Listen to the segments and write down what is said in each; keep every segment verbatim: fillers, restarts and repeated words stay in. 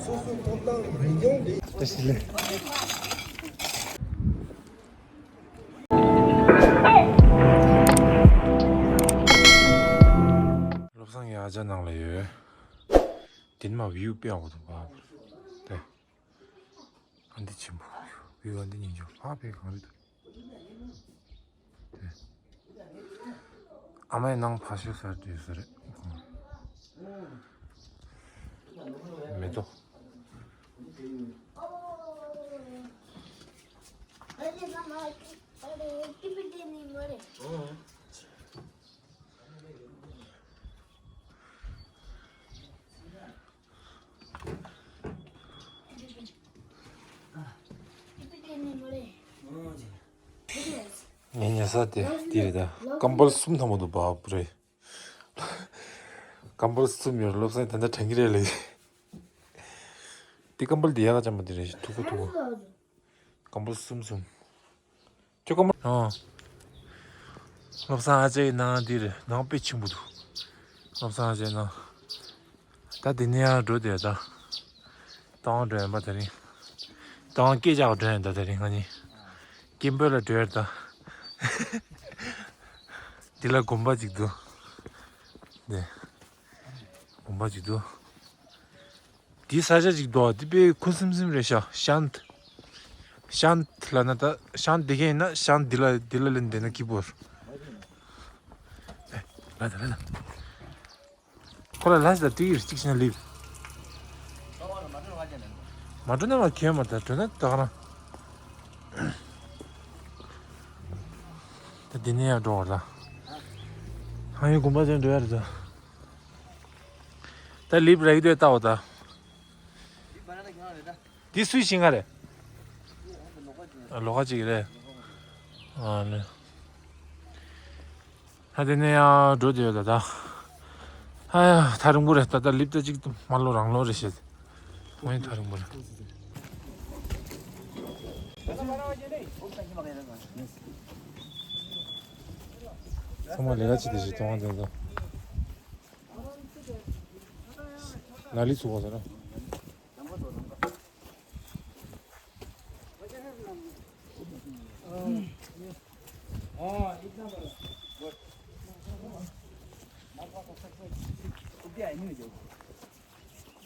སོ་སོའི་ཐོབ་ཐང་རིག་གཞུང་ལས། བཀྲ་ཤིས་བདེ་ལེགས། བློ་བཟང་གི་ཨ་ཅག་ནང་ལ་ཡོད། དེ་ནས་མ་བིའུ་དཔེ་ཡག་པོ་འདུག་བ། དེ། ཨ་འདི་ཆེན་པོ། བིའུ་ཨ་འདི་ཉིན་ཆུང་ཧ་པའི་གང་རེད་འདུག་དེ། ཨ་མའི་ནང་ཕ་ཤོད་ཟེར་དུས་ཟེར་རེད། མེ་ཏོག་ངའི་ཉལ་ས་དེ་འདི་རེད་ད། ཀམ་པལ་གསུམ་ཐམ་པོ་འདུག་བ་པུ་རེད། ཀམ་པལ་གསུམ་ཡོད། བློ་བཟང་ད་ལྟ་དྲན་གྱི་རེད་ལས། དེ་ཀམ་པལ་དེ་ཡག་ཅན་པོ་དེ་རེད། མཐུག་པོ་མཐུག་པོ། ཀམ་པལ་གསུམ་གསུམ། ཁྱོད་ཀམ་པལ། ཨོ། བློ་བཟང་ཨ་ཅག་གི་ནང་འདི་རེད། ནང་དཔེ་ཆེན་པོ་འདུག་བློ་བཟང་ཨ་ཅག་གི་ནང་། ད་འདི་ནས་ཡར་འགྲོ་བསྡད་ད། རྟ་དབང་སྒྲོན་ཡིན་པ་དེ་རིང་། རྟ་དབང་སྐད་རྒྱག་སྒྲོན་ཡིན་ད་དེ་རིང་ང་གཉིས། སྐད་འབོད་ལ་སྒྲོན་ཡོད་ད། འདི་ལ་དགོན་པ་ཅིག་འདུག་འདི། དགོན་པ་ཅིག་འདུག་འདི་ས་ཆ་ཅིག་འདུག་འདི་དཔེ་ཁུ་སིམ་སིམ་རེད་ཤག་ཤཱནྟ། ཤཱནྟ་ལབ་ན་ད་ཤཱནྟ་འདི་ག་ཡིན་ན་ཤཱནྟ་འདི་ལ་འདི་ལ་ལེན་བསྡད་ན་སྐྱིད་པོ་རེད། ལ་ད་ལ་ད། ཁོ་ལ་ལ་ཟ་ཏི་རི་གཅིག་ཤིན་ལིབ། མ་འགྲོ་ན་མ་ཁྱོད་མ་ད་འགྲོ་ན་ད་ག་རང་། ད་འདི་ནས་ཡར་འགྲོ་བ་ལ། ཧང་ཡོད་དགོན་པ་ཅན་འགྲོ་ཡ་རེད་ད། ད་ལིབ་ར་ཡི་དོད་ལྟ་བ་ད། འདི་སུའི་ཤིང་ཁ་རེད། ཨ་ལོ་ཁ་ཅིག་རེད། ཨ་ནི། ད་དེ་ནས་ཡང་འགྲོ་དེ་ཡོད་ད་ད། ཨ་ཡ་ཐག་རིང་པོ་རེད་ད། ད་ལིབ་ད་ཅིག་མ་ལོ་རང་ལོ་རེད་ཤེས། ངས་ཐག་རིང་པོ་རེད། ཚང་མ་ལས་ཀ་བྱེད་དེ་ཞིག་གཏོང་བ་དེ་ད། ལ་ལི་ཚུགས་པ་ཟེར་ན།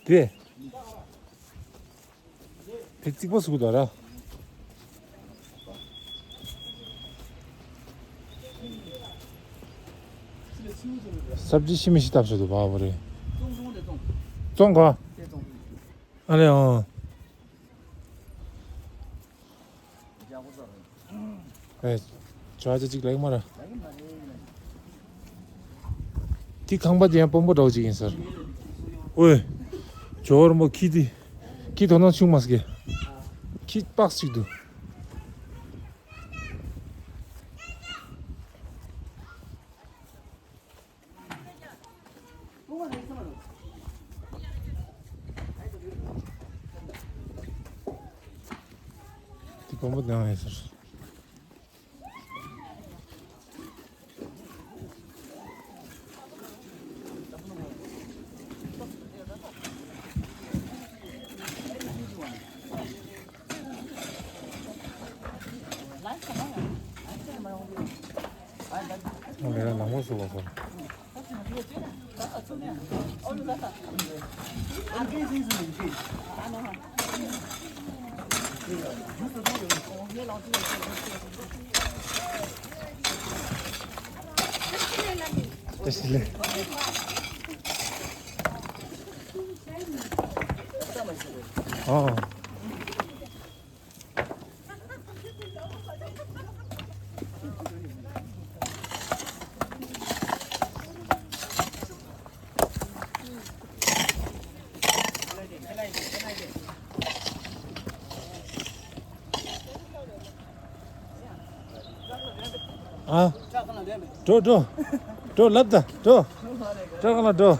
དེ། དེ་རྩིག་པ་ཟུག་དང་ར། སབ་ཇི་ཤི་མི་ཤི་བཏབ་ཤོག་དུ་བ་བ་རེད། བཙོང་ག་ཨ་ལེ་ཨང་། ཨེ། ཇོ་ཨ་ཅག་ཅིག་ལེགས་མ་ར། དེ་ཁང་པ་དེ་ཡང་སྤོམ་པོ་འདྲ་བོ་ཅིག་ཡིན་ཟེར། ཨོའི། ཇོ་བོར་མོ་ཁྱི་དེ། ཁྱི་དོ་སྣང་ཆུང་མ་སྐྱེ། ཁྱི་པགས་ཅིག་འདུག་དེ་སྤོམ་པོ་དེ་ཡང་ཡིན་ཟེར། ལམ་ཁ་སུ་བ་སོང་། ཨ། ཨ། འགྲོ་འགྲོ། འགྲོ་ལབ་ད་འགྲོ། འགྲོ་གང་ལ་འགྲོ།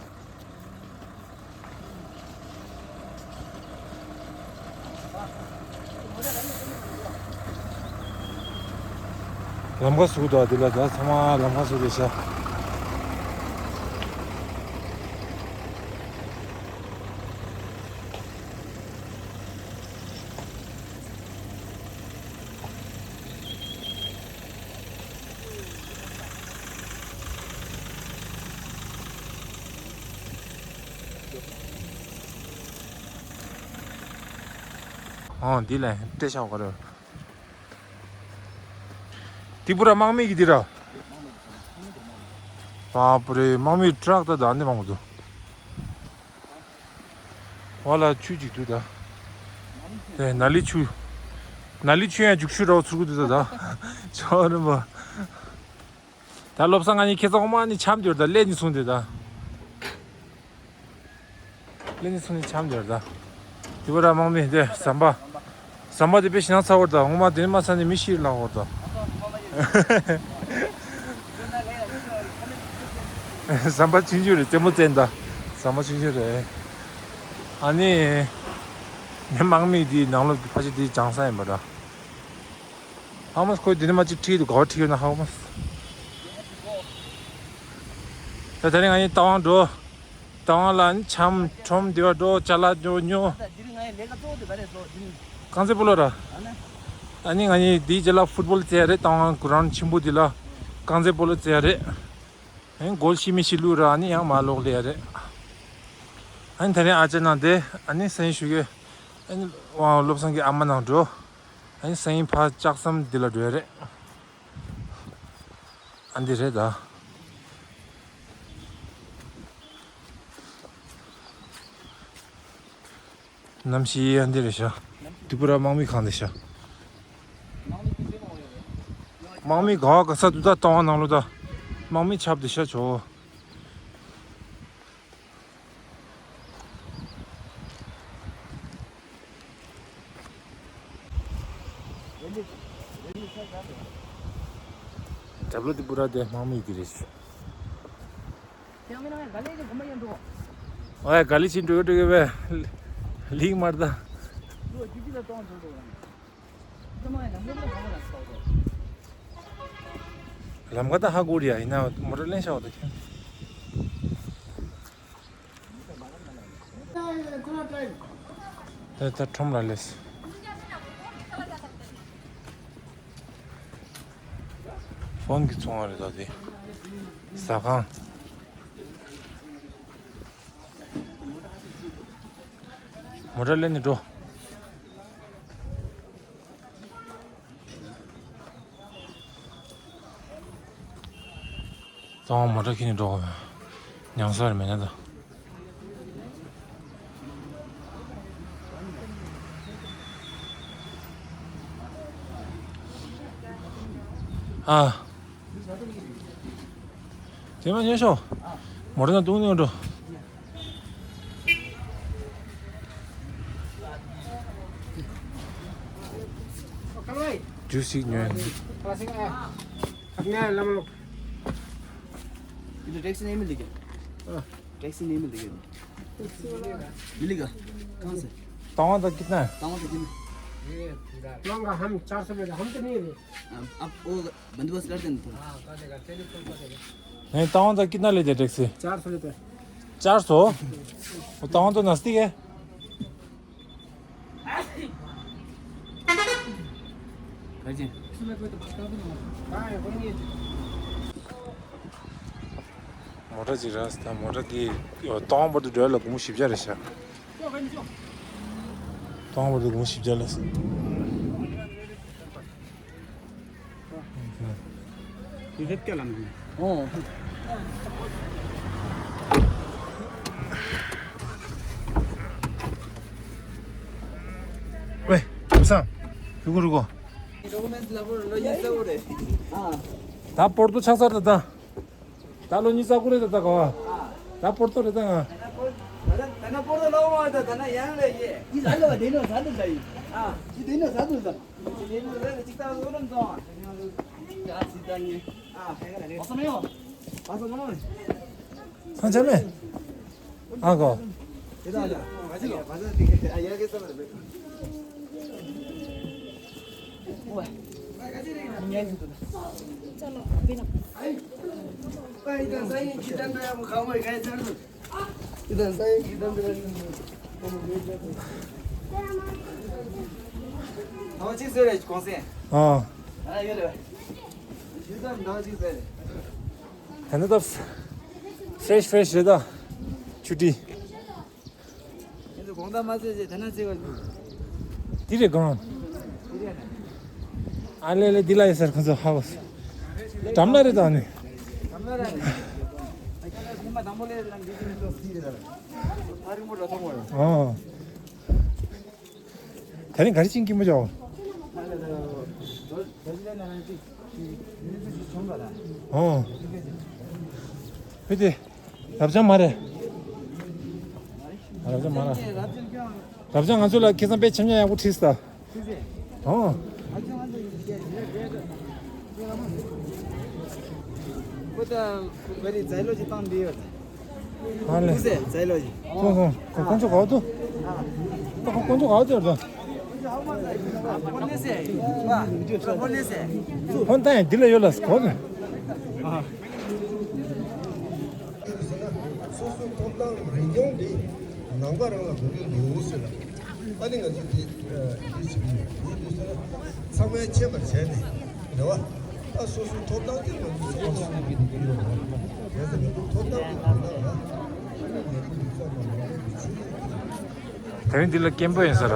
ལམ་ཁ་ཟུག་འདུག་འདི་ལ་ད་ཚང་མ་ལམ་ཁ་ཟུག་རེད་ཤག་ཨང་འདི་ལ་སྤྲད་བཞག་ག་རེ། ཏི་པུ་ར་དམག་མི་གི་འདི་ར། བ་པུ་རེ་དམག་མི་ཊྲག་ད་ད་འདི་མང་པོ་འདུག་བ་ལ་ཆུ་ཅིག་འདུག་ད། དེ་ན་ལི་ཆུ། ན་ལི་ཆུ་ཡང་རྒྱུག་ཆུ་ར་བ་ཚུར་གུ་འདུག་ད་ད། ཆོ་རིམ་པ། ད་བློ་བཟང་ང་གཉིས་ཁྱེད་ཚོ་ངོ་མ་ནི་འཆམ་འདོད་ད་ལས་ནི་སོང་དེ་ད། ལས་ནི་སོང་ནི་འཆམ་འདོད་ད། དེ་བ་ར་དམག་མི་དེ་ཟམ་པ། ཟམ་པ་དེ་དཔེ་ཞེ་ན་ཚ་བར་ད་ངོ་མ་དེ་ནི་མ་ཚ་ནི་མི་ཤི་ལ་བར་ད། ཟམ་པ་ཆུང་ཆུང་རེད་རྩེ་མོ་བཙན་ད། ཟམ་པ་ཆུང་ཆུང་རེད། ཨ་ནི། ངའི་དམག་མི་དེའི་ནང་ལོགས་ཀྱི་ཕ་ཆེ་དེའི་བྱང་ས་ཡིན་པ་འདྲ། ཧ་མ་སི་ཁོས་དེ་ནི་མ་ཅིག་ཁྲིད་དུ་ག་བ་ཁྲིད་ཡོད་ན་ཧ་མ་སི། ད་དེ་རིང་ང་གཉིས་རྟ་དབང་འགྲོ། རྟ་དབང་ལ་ནི་ཆམ་ཁྲོམ་དེ་བ་འགྲོ་ཅ་ལག་ཉོ་ཉོ། ད་དེ་རིང་ང་གཉིས་ལས་ཀ་གཙོ་བོ་དེ་ག་རེ་བཟོ་དེ་རིང་། རྐང་རྩེད་སྤོ་ལོ་ར། ཨ་ནི། ཨ་ནི་ང་གཉིས་དེའི་རྗེས་ལ་ཕུཊ་བོལ་རྩེ་ཡ་རེད་རྟ་དབང་གུ་རང་ཆེན་པོ་དེ་ལ། རྐང་རྩེད་སྤོ་ལོ་རྩེ་ཡ་རེད། ཨ་ནི་གོལ་ཤི་མི་ཤི་ལུ་ར་ཨ་ནི་ཡང་མ་ལོག་ལེ་ཡ་རེད། ཨ་ནི་དེ་རིང་ཨ་ཅག་ནང་དེ་ཨ་ནི་སེང་ཞུ་གི། ཨ་ནི་དབང་བློ་བཟང་གི་ཨ་མ་ནང་འགྲོ། ཨ་ནི་སང་ཉིན་ཕར་ལྕགས་ཟམ་འདི་ལ་འགྲོ་ཡ་རེད། ཨ་འདི་རེད་ད། གནམ་གཤིས་ཨ་འདི་རེད་ཤག་ཏི་པུ་ར་དམག་མི་ཁང་འདི་ཤག་དམག་མི་ག་བ་ག་ས་འདུག་ད་ལྟ་བ་ནང་ལོ་ད། དམག་མི་ཆབ་འདི་ཤག་ཆོ། འགྲམ་ལོ་འདི་པུ་ར་དེ་དམག་མི་གི་རེད། ཨོ་ཡ་ག་ལི་ཕྱིན་འགྲོ་འགྲོ་གི་བས། ལིག་མར་ད། ལམ་ཁ་ད་ཧ་གོ་རེད་ཡ་ཡིན་ན་མོ་ཊ་ལེན་ཤག་འོ་ད་ཁྱོད། ད་ད་ཁྲོམ་ལ་སླེབས། ཕོན་གྱི་ཚོང་བ་རེད་ད་དེ། ཟ་ཁང་། མོ་ཊ་ལེན་ནས་འགྲོ། ད་མོ་ཊ་ཁྱེར་ནས་འགྲོ་དགོས་པས། ཉང་ས་རེ་མེད་ན་ད། ཨ། དེ་མ་ཉོས་ཤོག་མོ་ཊ་ནང་བཏུང་ནས་འགྲོ། ཇུས་ཞིག་ཉོས། ये तो टैक्सी नहीं मिलेगी। हाँ। टैक्सी नहीं मिलेगी। मिलेगा। कहाँ से? तवां तक कितना है? तवां तक कितना? तवां का हम चार सौ में, हम तो नहीं है। अब, अब वो बंदोबस्त कर देना थोड़ा। नहीं, तवां तक कितना लेते हैं टैक्सी? चार सौ लेते हैं। चार सौ? वो तवां तो नजदीक है। མོ་ཊ་ཅིག་རག་སོང་། མོ་ཊ་འདི་ཏོང་བར་དུ་འགྲོ་ཡ་ལ་སྒོར་མོ་བཞི་བརྒྱ་རེད་ཤག་ཏོང་བར་དུ་སྒོར་མོ་བཞི་བརྒྱ་ལ་སོང་།喂，不上，如果如果。ད་པོར་ཏོ་ཆགས་ཚར་ད་ད། ད་ལོ་གཉིས་རྩ་དགུ་རེད་ད་ད་ག་བ། ད་པོར་ཏོ་རེད་ད་ང་། ད་ན་པོར་ཏོ་ལོ་མ་ད་ད་ན་ཡང་རེད་ཡེ། ཨི་ལ་ལ་བ་དེ་ནོ་ཟ་དུ་ཟ་ཡིན། ཨ། ཨི་དེ་ནོ་ཟ་དུ་ཟ། དེ་ནོ་རེད་ཅིག་ད་ལོ་རང་ཙང་། ཡ་ཚི་ད་ཉེ། ཨ། བ་ས་མེ་ཡོ། བ་ས་མ་ནོ་མེ། ས་ཆ་མེ། ཨ་གོ། དེ་ད་ལ། བ་ས་ལ། བ་ས་དེ་ག་ཨ་ཡ་གེ་ས་མ་རེད། ཨ། ད་ནི་ད་ཕྲེཤ་ཕྲེཤ་རེད་ད། ཆུ་ཊི། ཁྱེད་ཚོ་དགོང་དག་མ་ཚོས་ཅེས་དེ་ན་ཚེ་བ། འདི་རེད་གང་། ཨ་ལེ་ལེ། འདི་ལ་ཡོད་ཟེར། ཁོ་ཚོ་ཧ་གོ་སོང་། འགྲམ་ལ་རེད་ད་ནི། ཨོ། དེ་རིང་ག་རེ་བྱེད་ཀྱིན་པ་ཅོག་ཨོ། ཕུ་དེ། རབ་འབྱམས་མ་རེད། རབ་འབྱམས་མ་རེད། རབ་འབྱམས་ང་ཚོ་ལ་ཁ་སང་དཔེ་འཆམ་འཆམ་ཡག་པོ་ཁྲིད་སོང་། ཨོ། ཨ་ལེ། ཁོང་ཚོ་ག་བ་འདུག་ཁོང་ཚོ་ག་བ་འདུག་ཧོན་ད་ཡང་འདི་ལ་ཡོད་ལ་གོ་ནས། སོ་སོའི་ཐོབ་ཐང་རིག་གཞུང་འདི་ནང་པ་རང་ལ་དགོས་ཀྱི་འདུག་ཟེར་ལ། ཨ་ནི་ང་ཚོ་དེ་འདི་ཞིག་ཡོད་འདུག་ཟེར་ན། ཚང་མས་མཁྱེན་པར་བྱས་ནས་རེད་བ། ད་སོ་སོའི་ཐོབ་ཐང་དེ་ང་ཚོ་སོ་སོ་སོ་གི་འདུག་ཡོད་རེད་བ། གལ་སྲིད་ང་ཚོ་ཐོབ་ཐང་གི་དོན་དག་ལ་ང་ཚོ་འདི་ཚོ་མ་ལ་ང་ཚོ་ཆོས་ལུགས་ཀྱི། དེ་རིང་འདི་ལ་སྐད་འབོད་ཡིན་ས་ར།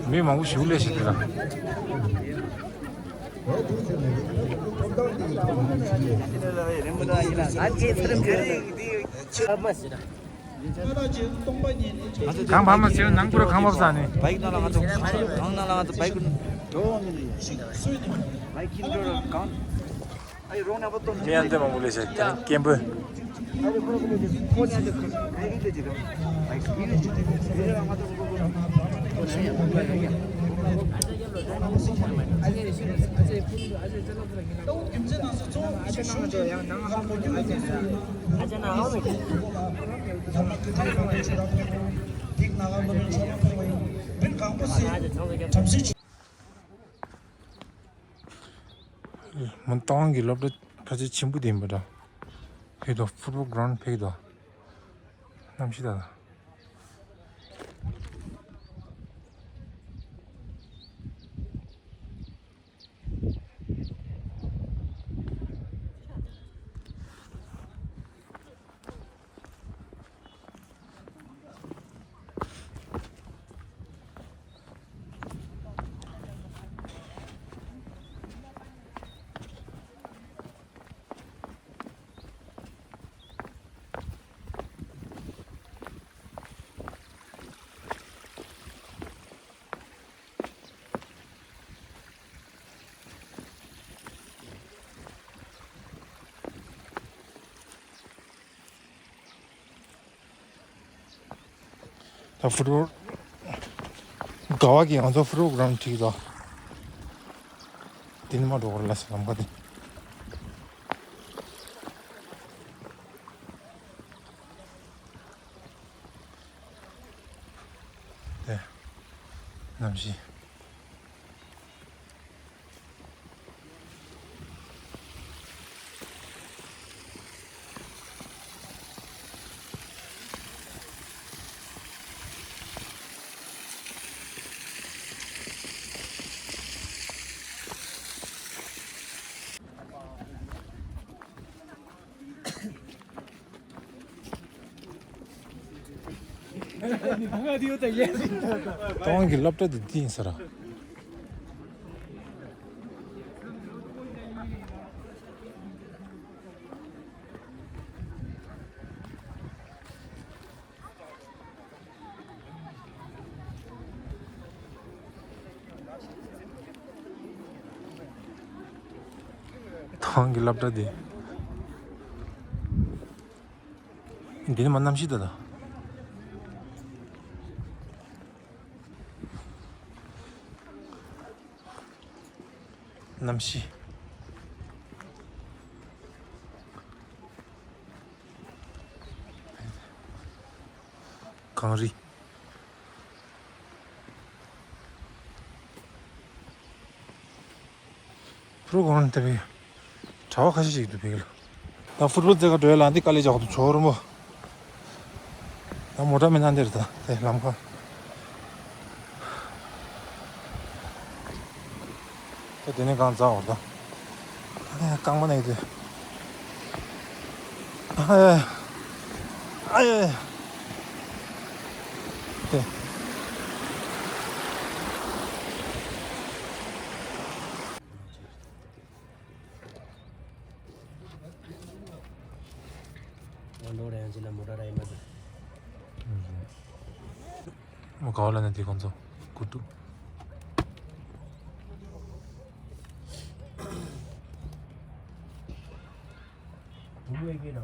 མི་མང་པོ་ཞིག་སླེབས་ཤག་འདི་ལ། གང་ཕ་མ་ཟེར་ནང་པུར་གང་ཕ་མ་ཟེར་ནང་པུར་གང་ཕ་མ་ཟེར་ནས། བའི་ནང་ལ་ང་ཚོ་གང་ནང་ལ་ང་ཚོ་བའི་ཀུན་འགྲོ་མི་ལ་ཡ་ཤིག་བའི་ཀུན་འགྲོ་གང་། མི་ཡང་དེ་མང་པོ་སླེབས་ཤག་དེ་རིང་སྐད་འབོད། མོན་རྟ་དབང་གི་སློབ་གྲྭ་ཕལ་ཆེར་ཆེན་པོ་དེ་ཡིན་པ་འདྲ། ཕེབས་འདུག་ཕུཊ་བོལ་གྷི་རའུན་ཕེབས་འདུག་གནམ་གཤིས་ད་ལྟ། ད་ཕུཊ་བོལ་ག་བ་གི་ང་ཚོ་ཕུཊ་བོལ་གྷི་རའུན་ཁྲིད་དོ། དེ་ནི་མ་འགྲོ་བར་ལ་ཟེར་ལམ་ཁ་དེ། དེ། གནམ་གཤིས། ཏང་གི་སློབ་གྲྭ་དེ་འདི་ཡིན་ས་ར། ཏང་གི་སློབ་གྲྭ་དེ། འདི་ནི་མ་གནམ་གཤིས་ད་ལྟ། གནམ་གཤིས། གངས་རི། ཕུཊ་བོལ་གྷི་རའུན་དེ་བས་གྲྭ་པ་ཁ་ཤས་ཤིག་འདུག་བེ་ག་ལ། ད་ཕུཊ་བོལ་རྩེད་ག་འགྲོ་ཡ་ལ་འདི་དཀའ་ལས་རྒྱག་འདུག་ཇོ་རི་མོ། ད་མོ་ཊ་མི་སྣང་འདིར་ད་དེ་ལམ་ཁ། ད་དེ་ནས་གང་འཛག་བར་ད། ཨ་ཡ་རྐང་པ་ནས་དེ། ཨ་ཡ། ཨ་ཡ། དེ། འགྲོ་རེ་ཡང་ཅི་ན་མོ་ཊ་ར་ཡི་མ་ཟེར། མོ་ག་བ་ལ་ན་དེ་ཁོང་ཚོ་ཀུ་ཏུ། བུ་མོ་ཡི་གེ་ར།